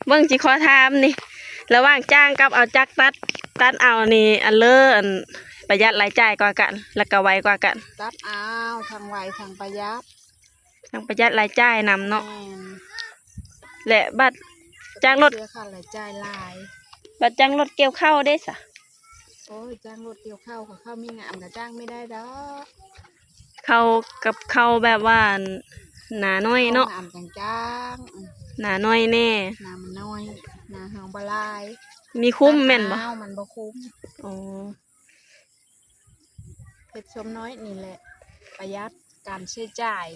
ເບິ່ງ ຊິຂໍຖາມນີ້ ລະຫວ່າງຈ້າງກັບເອົາຈັກຕັດ ຕັດເອົານີ້ ອັນເລີ ອັນປະຢັດລາຍຈ່າຍກວ່າກັນ ແລ້ວກໍໄວກວ່າກັນ? ຕັດເອົາ ທັງໄວທັງປະຢັດ. ທັງປະຢັດລາຍຈ່າຍນຳເນາະ. ແມ່ນ. ແລະ ບັດຈ້າງລົດ ເສຍຄ່າລາຍຈ່າຍຫຼາຍ. ບັດຈ້າງລົດກ່ຽວເຂົ້າເດ້ສະ? ໂອ້ຍ ຈ້າງລົດກ່ຽວເຂົ້າ ເຂົາມີງາມກໍຈ້າງໄມ່ໄດ້ດອກ. ເຂົ້າກັບເຂົ້າແບບວ່າ ນານ້ອຍເນາະ. ເຂົ້າງາມຈັ່ງຈ້າງ. ອືມ ນານ້ອຍແດ່ ນາມັນນ້ອຍ ນາເຮົາບໍ່ຫຼາຍ. ມີຄຸ້ມແມ່ນບໍ່? ຕັດເອົາ ມັນບໍ່ຄຸ້ມ. ອໍ ເຮັດຊົມນ້ອຍນີ້ແຫຼະ ປະຢັດການໃຊ້ຈ່າຍ.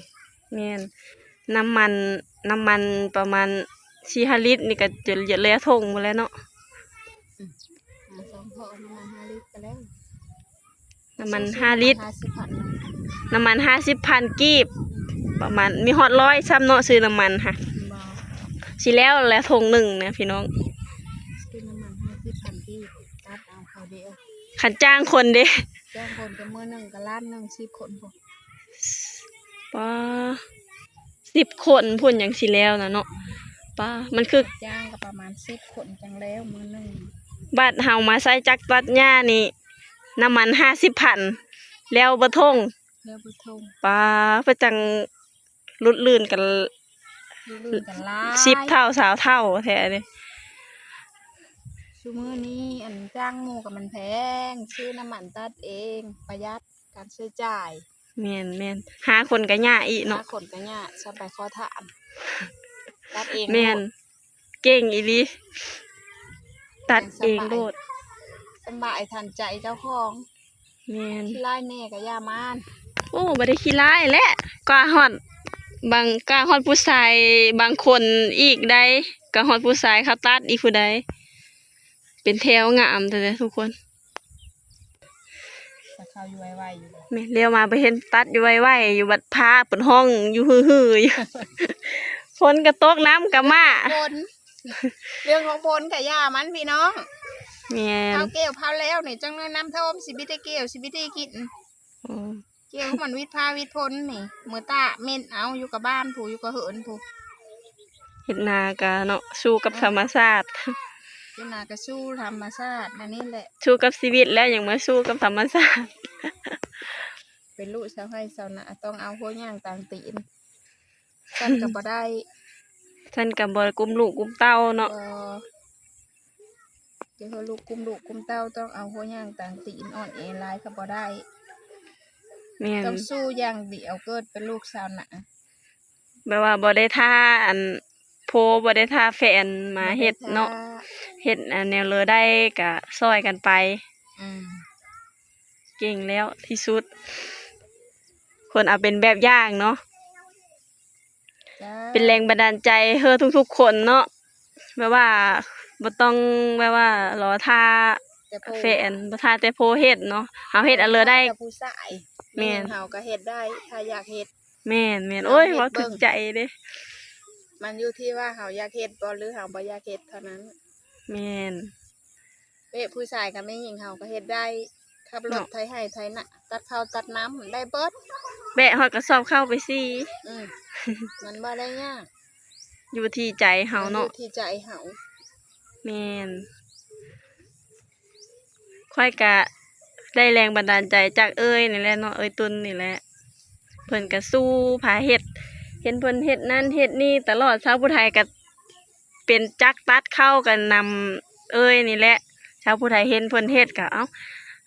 ແມ່ນ. ນ້ຳມັນ ນ້ຳມັນປະມານສີ່ຫ້າລິດນີ້ກໍຈະເຫຼືອຖົງໝົດແລ້ວເນາະ. ອືມ ຫາສອງທໍ່ ນ້ຳມັນຫ້າລິດກໍແລ້ວ. ນ້ຳມັນຫ້າລິດ ຫ້າສິບພັນ ນ້ຳມັນຫ້າສິບພັນກີບ. ອືມ ປະມານ ມີຮອດຮ້ອຍຊ້ຳເນາະ ຊື້ນ້ຳມັນຫະ. ບໍ່ ຊິແລ້ວແລ້ວຖົງໜຶ່ງນະພີ່ນ້ອງ. ຊື້ນ້ຳມັນຫ້າສິບພັນກີບ ຕັດເອົາເຂົາເດ້. ຄັນຈ້າງຄົນເດ້? ຈ້າງຄົນກໍມື້ໜຶ່ງກໍລ້ານໜຶ່ງ ສິບຄົນພຸ້ນ. ປາ ສິບຄົນພຸ້ນ ຈັ່ງຊິແລ້ວນະເນາະ. ປາ ມັນຄື ຈ້າງກໍປະມານສິບຄົນຈັ່ງແລ້ວມື້ໜຶ່ງ. ບັດເຮົາມາໃຊ້ຈັກຕັດຫຍ້ານີ້ ນ້ຳມັນຫ້າສິບພັນ ແລ້ວເບິດຖົງ. ແລ້ວເບິດຖົງ. ປາ ເພິ່ນຈັ່ງ ຫຼຸດລື່ນກັນ ຫຼຸດລື່ນກັນຫຼາຍ ສິບເທົ່າ ຊາວເທົ່າແທ້ເດ້. ຊຸມື້ນີ້ ອັນ ຈ້າງໝູ່ກໍມັນແພງ ຊື້ນ້ຳມັນຕັດເອງ ປະຢັດການໃຊ້ຈ່າຍ. ແມ່ນໆ ຫາຄົນກໍຍາກອີກເນາະ. ຫາຄົນກໍຍາກ ສະບາຍຂໍທານ ຕັດເອງ. ແມ່ນ ໂລດ. ເກັ່ງອີ່ຫຼີ ຕັດເອງໂລດ. ສຳບາຍ ສຳບາຍທັນໃຈເຈົ້າຂອງ. ແມ່ນ. ຂີ້ຮ້າຍແດ່ກໍຢ່າມາ. ໂອ້ ບໍ່ໄດ້ຂີ້ຮ້າຍແຫຼະ ກວ່າຮອດ ບາງ ກວ່າຮອດຜູ້ຊາຍບາງຄົນອີກໃດ໋ ກວ່າຮອດຜູ້ຊາຍເຂົາຕັດອີກຜູ້ໃດ ເປັນແຖວງາມແທ້ໆທຸກຄົນ. ແຕ່ເຂົາຢູ່ໄວໆຢູ່. ແມ່ນ ລຽວມາໄປເຫັນຕັດຢູ່ໄວໆຢູ່ ບັດຟ້າເປີດຮ້ອງຢູ່ຮືໆຢູ່ ຝົນກໍຕົກ ນ້ຳກໍມາ. ຝົນ ເລື່ອງຂອງຝົນກໍຢ່າມັນພີ່ນ້ອງ. ແມ່ນ. ເຜົາກ່ຽວເຜົາແລ້ວນີ້ ຈັກໜ່ອຍນ້ຳຖ້ວມ ຊິບໍ່ໄດ້ກ່ຽວ ຊິບໍ່ໄດ້ກິນ. ອືມ ກ່ຽວມັນວິດຟ້າວິດຝົນນີ້ ມື້ຕາເມັນເອົາຢູ່ກັບບ້ານຜູ້ ຢູ່ກັບເຮືອນຜູ້. ເຮັດນາກະເນາະ ສູ້ກັບ ເອີ ທຳມະຊາດ. ເຮັດນາກະສູ້ທຳມະຊາດ ອັນນີ້ແຫຼະ ສູ້ກັບຊີວິດແລ້ວ ຍັງມາສູ້ກັບທຳມະຊາດ. ເປັນລູກຊາວໄຮ່ຊາວນາ ຕ້ອງເອົາຫົວຍ່າງຕາງຕີນ. ຊັ້ນກໍບໍ່ໄດ້ ຊັ້ນກໍບໍ່ກຸ້ມລູກກຸ້ມເຕົ້າເນາະ. ບໍ່ ຈະໃຫ້ລູກກຸ້ມລູກກຸ້ມເຕົ້າ ຕ້ອງເອົາຫົວຍ່າງຕາງຕີນ ອ່ອນແອຫຼາຍກໍບໍ່ໄດ້. ແມ່ນ. ຕ້ອງສູ້ຢ່າງດຽວ ເກີດເປັນລູກຊາວນາ ແບບວ່າບໍ່ໄດ້ຖ້າອັນ ໂພ ບໍ່ໄດ້ຖ້າແຟນມາເຮັດເນາະ. ບໍ່ໄດ້ຖ້າ ເຮັດອັນແນວເລີໄດ້ກໍຊ່ອຍກັນໄປ. ອືມ ເກັ່ງແລ້ວທີ່ສຸດ ຄວນເອົາເປັນແບບຢ່າງເນາະ. ຈ້າ ເປັນແຮງບັນດານໃຈໃຫ້ທຸກໆຄົນເນາະ ແບບວ່າບໍ່ຕ້ອງແບບວ່າລໍຖ້າແຟນ ບໍ່ຖ້າແຕ່ໂພເຮັດເນາະ. ເຮົາເຮັດເອົາເລີໄດ້ ແຕ່ຜູ້ຊາຍ. ແມ່ນ. ເຮົາກໍເຮັດໄດ້ ຖ້າຢາກເຮັດ. ແມ່ນໆ. ໂອ້ຍ ເວົ້າຖືກໃຈເດ້. ມັນຢູ່ທີ່ວ່າເຮົາຢາກເຮັດບໍ່ ຫຼື ເຮົາບໍ່ຢາກເຮັດເທົ່ານັ້ນ. ແມ່ນ. ເວະຜູ້ຊາຍກັບແມ່ຍິງເຮົາກໍເຮັດໄດ້ ຂັບລົດ ເນາະ ໄຖໄຮ່ໄຖນາ ຕັດເຂົ້າຕັດນ້ຳ ໄດ້ເບິດ. ແບກຮອດກະສອບເຂົ້າໄປສີ່. ອືມ ມັນບໍ່ໄດ້ຍາກ ຢູ່ທີ່ໃຈເຮົາເນາະ. ມັນຢູ່ທີ່ໃຈເຮົາ. ແມ່ນ. ຂ້ອຍກະໄດ້ແຮງບັນດານໃຈຈາກເອື້ອຍນີ້ແຫຼະເນາະ ເອື້ອຍຕຸນນີ້ແຫຼະ. ເພິ່ນກະສູ້ພາເຮັດ ເຫັນເພິ່ນເຮັດນັ້ນເຮັດນີ້ຕະຫຼອດ. ຊາວຜູ້ໄທກະ ເປັນຈັກຕັດເຂົ້າກັນນຳເອື້ອຍນີ້ແຫຼະ. ຊາວຜູ້ໄທເຫັນເພິ່ນເຮັດກໍ ເອົ້າ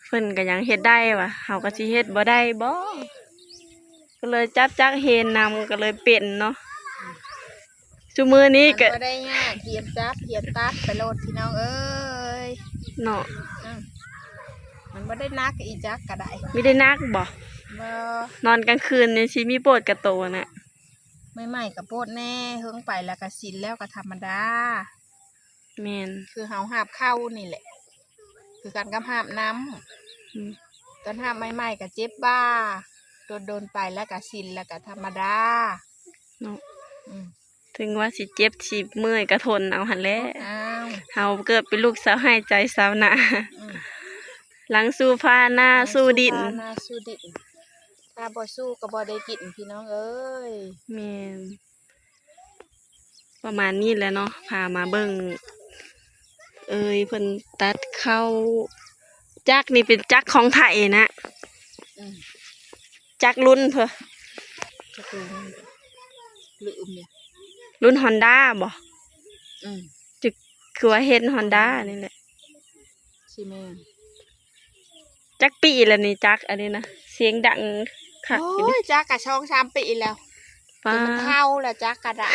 ເພິ່ນກໍຍັງເຮັດໄດ້ຫວາ ເຮົາກໍຊິເຮັດບໍ່ໄດ້ບໍ? ກໍເລີຍຈັບຈັກເຫັນນຳ ກໍເລີຍເປັນເນາະ. ຊຸມື້ນີ້ກໍ ມັນບໍ່ໄດ້ຍາກ ຮຽນຈັບຮຽນຕັດໄປໂລດພີ່ນ້ອງເອີຍ ເນາະ. ອືມ ມັນບໍ່ໄດ້ໜັກອີ່ຈັກກໍໄດ້. ມີໄດ້ໜັກບໍ? ບໍ່. ນອນກາງຄືນນີ້ຊິມີປວດກະໂຕນະ? ໃໝ່ໆກໍປວດແດ່ ເຫິງໄປແລ້ວກໍຊິນແລ້ວ ກໍທຳມະດາ. ແມ່ນ. ຄືເຮົາຫາບເຂົ້ານີ້ແຫຼະ ຄືກັນກັບຫາບນ້ຳ. ອືມ ຕອນຫາບໃໝ່ໆກໍເຈັບບ່າ ດົນໆໄປແລ້ວກໍຊິນ ແລ້ວກໍທຳມະດາເນາະ. ອືມ ເຖິງວ່າຊິເຈັບຊິເມື່ອຍກໍທົນເອົາຫັ້ນແຫຼະ. ເຮົາເກີດເປັນລູກຊາວໄຮ່ໃຈຊາວນາ. ອືມ ຫຼັງສູ້ຟ້າໜ້າສູ້ດິນ ຫຼັງສູ້ຟ້າໜ້າສູ້ດິນ. ຖ້າບໍ່ສູ້ກໍບໍ່ໄດ້ກິນ ພີ່ນ້ອງເອີຍ. ແມ່ນ. ປະມານນີ້ແຫຼະເນາະ ພາມາເບິ່ງ ເອີຍ ເພິ່ນຕັດເຂົ້າ ຈັກນີ້ເປັນຈັກຂອງໄທນະ ອືມ ຈັກລຸ້ນເພິ່ນ ຈັກລຸ້ນ ລືມແລ້ວ ລຸ້ນຮອນດ້າບໍ່? ອືມ ຈະ ຄືວ່າເຫັນຮອນດ້ານີ້ແຫຼະ ຊິແມ່ນ ຈັກປີແລ້ວນີ້ຈັກອັນນີ້ນະ ສຽງດັງຄັກ ໂອ້ຍ ຈັກກະສອງສາມປີແລ້ວ ປ້າ ຈົນມັນເຖົ້າແລ້ວຈັກກະໄດ້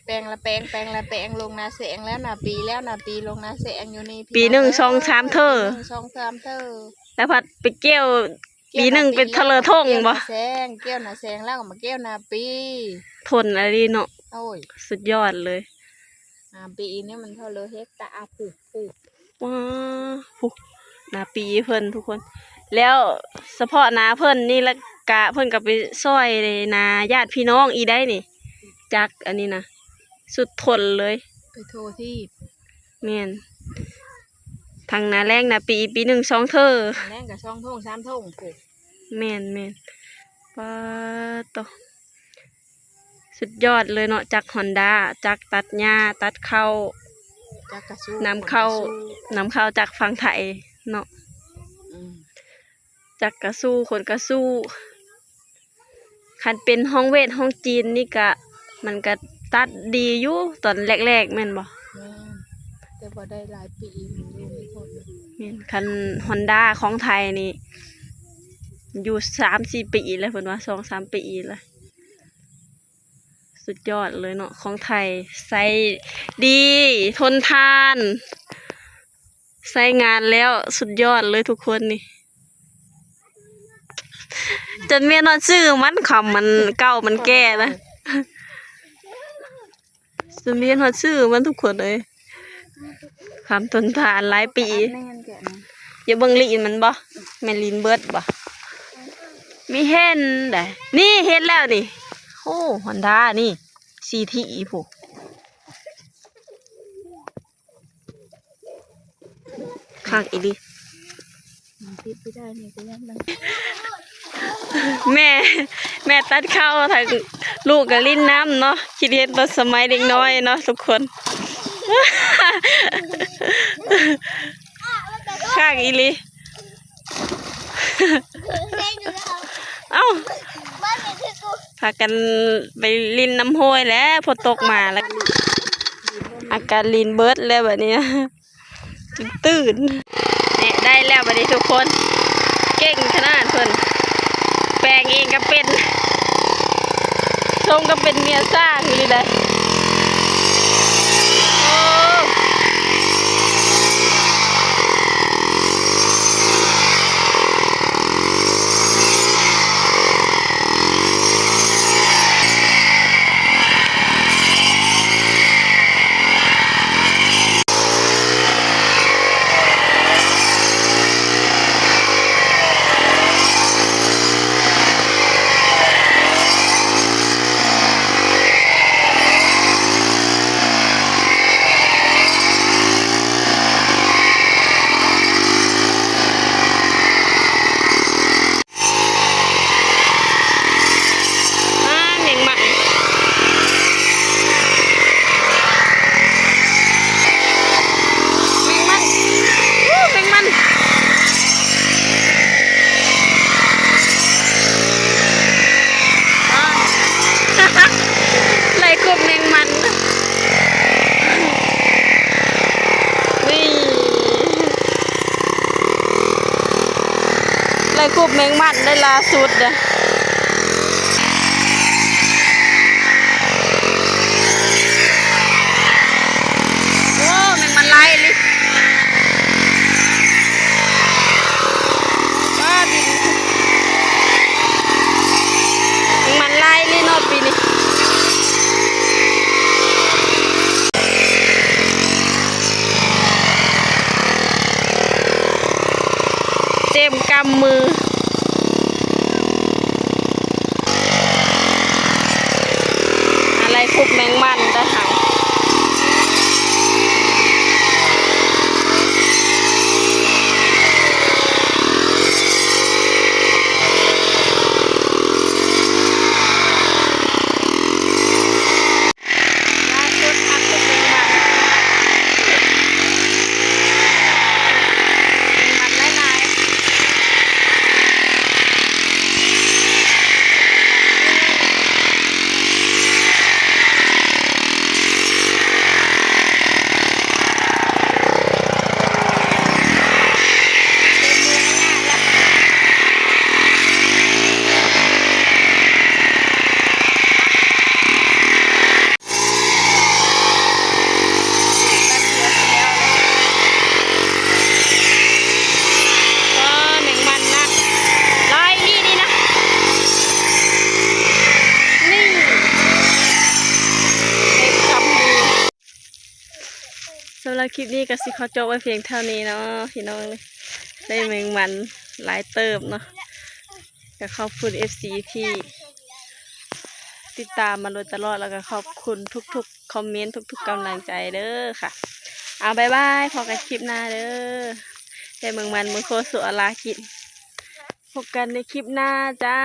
ແປງລະແປງ ແປງລະແປງ ລົງນາແຊງແລ້ວນາປີ ແລ້ວນາປີ ລົງນາແຊງຢູ່ນີ້ ປີໜຶ່ງສອງສາມເທື່ອ ປີໜຶ່ງສອງສາມເທື່ອ ແລ້ວພັດໄປກ່ຽວ ກ່ຽວ ປີໜຶ່ງເປັນເທົ່າເລີທົ່ງບໍ່? ກ່ຽວນາແຊງ ກ່ຽວນາແຊງແລ້ວກໍມາກ່ຽວນາປີ ທົນອີ່ຫຼີເນາະ ໂອ້ຍ ສຸດຍອດເລີຍ ນາປີນີ້ມັນເທົ່າເລີເຮັດຕາ ອາ ຜູກ ຜູກ ວ້າ ຜູ້ ນາປີເພິ່ນທຸກຄົນ ແລ້ວສະເພາະນາເພິ່ນນີ້ລະກະ ເພິ່ນກະໄປຊ່ອຍນາຍາດພີ່ນ້ອງອີກໄດ໋ນີ້ ຈັກອັນນີ້ນະ ສຸດທົນເລີຍ ໄປທົ່ວທີບ ແມ່ນ ທັງນາແລ້ງນາປີ ປີໜຶ່ງສອງເທື່ອ ນາແລ້ງກະສອງທົ່ງສາມທົ່ງພຸ້ນ ແມ່ນໆ ປາດໂທ້ ສຸດຍອດເລີຍເນາະ ຈັກຮອນດ້າ ຈັກຕັດຫຍ້າ ຕັດເຂົ້າ ຈັກກະຊູ້ ນຳເຂົ້າ ນຳເຂົ້າຈາກຝັ່ງໄທເນາະ ອືມ ຈັກກະສູ້ ຄົນກະສູ້ ຄັນເປັນຫ້ອງຫວຽດ ຫ້ອງຈີນນີ້ກະ ມັນກະຕັດດີຢູ່ຕອນແລກໆ ແມ່ນບໍ່? ແມ່ນ ແຕ່ບໍ່ໄດ້ຫຼາຍປີ ມັນຢູ່ໄມ່ທົນ ແມ່ນ ຄັນຮອນດ້າຂອງໄທນີ້ ຢູ່ສາມສີ່ປີແລ້ວ ເພິ່ນວ່າສອງສາມປີແລ້ວ ສຸດຍອດເລີຍເນາະ ຂອງໄທ ໃຊ້ດີ ທົນທານ ໃຊ້ງານແລ້ວສຸດຍອດເລີຍທຸກຄົນນີ້ ຈົນແມ່ນຮອດຊື່ມັນ ຄຳມັນເກົ່າມັນແກ່ນະ ຈົນແມ່ນຮອດຊື່ມັນທຸກຄົນເອີຍ ຄຳທົນທານຫຼາຍປີ ແມ່ນແກ່ນະ ຢ່າເບິ່ງລີ້ນມັນບໍ່ ແມ່ນລີ້ນເບີດບໍ່ ມີເຫັນໃດ ນີ້ເຫັນແລ້ວນີ້ ໂອ້ ຮອນດ້ານີ້ ຊີທີອີພຸ້ນ ຄັກອີ່ຫຼີ ມັນຕິດບໍ່ໄດ້ນີ້ກໍຍັງ ແມ່ ແມ່ຕັດເຂົ້າ ທາງລູກກໍຫຼິ້ນນ້ຳເນາະ ຄິດເຫັນຕອນສະໄໝເດັກນ້ອຍເນາະທຸກຄົນ ຄັກອີ່ຫຼີ ເອົ້າ ພາກັນໄປຫຼິ້ນນ້ຳຫ້ວຍແລ້ວ ຝົນຕົກມາແລ້ວ ອາກາດລີ້ນເບີດແລ້ວບາດນີ້ ຕື່ນໆ ນີ້ໄດ້ແລ້ວບາດນີ້ທຸກຄົນ ເກັ່ງຂະໜາດເພິ່ນ ແປງເອງກໍເປັນ ສົມກັບເປັນເມຍຊ່າງອີ່ຫຼີໃດ ໂອ້. ອ້າ ແມງມັນ ແມງມັນ ໂອ້ ແມງມັນ ອ້າ ໄລ່ກົບແມງມັນ ນີ້ ໄລ່ກົບແມງມັນໄດ້ລ່າສຸດເດ້ ໂອ້ ແມງມັນຫຼາຍອີ່ຫຼີ ວ້າ ບິນ ແມງມັນຫຼາຍອີ່ຫຼີເນາະປີນີ້. ເຕັມກຳມື ອາໄລ່ຄຸບແມງມັນເດີເຮົາ. ລ່າສຸດອາ ສຳລັບຄລິບນີ້ກໍຊິຂໍຈົບໄວ້ພຽງເທົ່ານີ້ເນາະພີ່ນ້ອງ, ໄດ້ແມງມັນຫຼາຍເຕີບເນາະ. ກໍຂອບຄຸນເອັຟຊີທີ່ຕິດຕາມມາໂດຍຕະຫຼອດ ແລ້ວກໍຂອບຄຸນທຸກໆຄອມເມັນ ທຸກໆກຳລັງໃຈເດີຄ່ະ. ເອົາ ບາຍບາຍ ພໍ້ກັນຄລິບໜ້າເດີ. ໄດ້ແມງມັນມື້ໂຄສຸອາລາກິນ. ພົບກັນໃນຄລິບໜ້າຈ້າ.